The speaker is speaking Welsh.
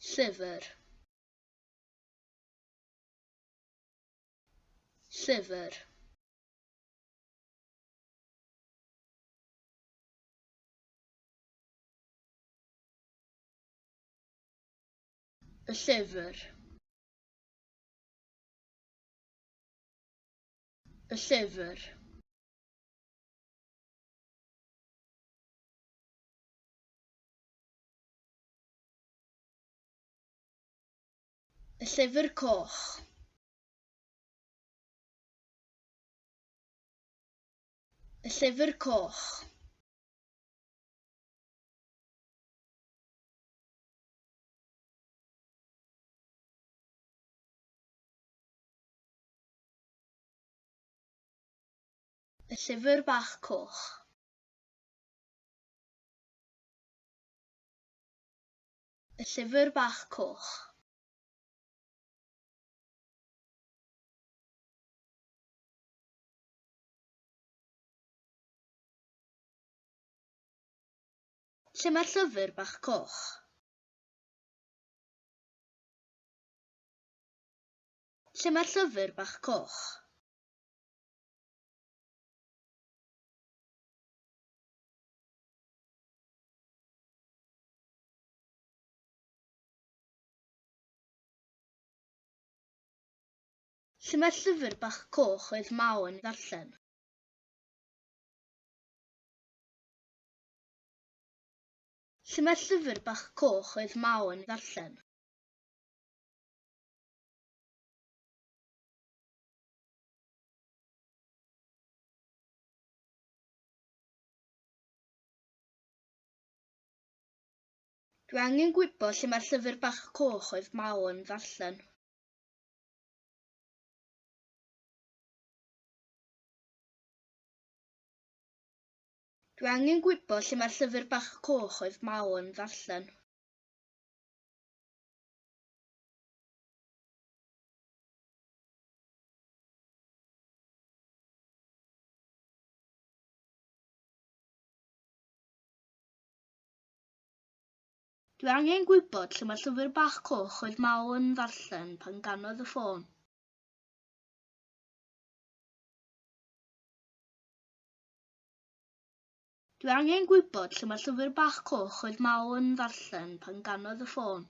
Llyfr. Llyfr. Y llyfr. Y llyfr. Y llyfr coch. Y llyfr coch. Y llyfr bach coch. Y llyfr bach coch. Lle mae'r llyfr bach coch? Lle mae'r llyfr bach coch? Lle mae'r llyfr bach coch oedd Mao yn ddarllen? Lle mae'r llyfr bach coch oedd Mao yn ddarllen? Dwi angen gwybod lle mae'r llyfr bach coch oedd Mao yn ddarllen. Dwi angen gwybod lle mae'r llyfr bach coch oedd Mao yn ddarllen. Dwi angen gwybod lle mae'r llyfr bach coch oedd Mao yn ddarllen pan ganodd y ffôn. Dwi angen gwybod lle mae'r llyfr bach coch oedd Mao yn ddarllen pan ganodd y ffôn.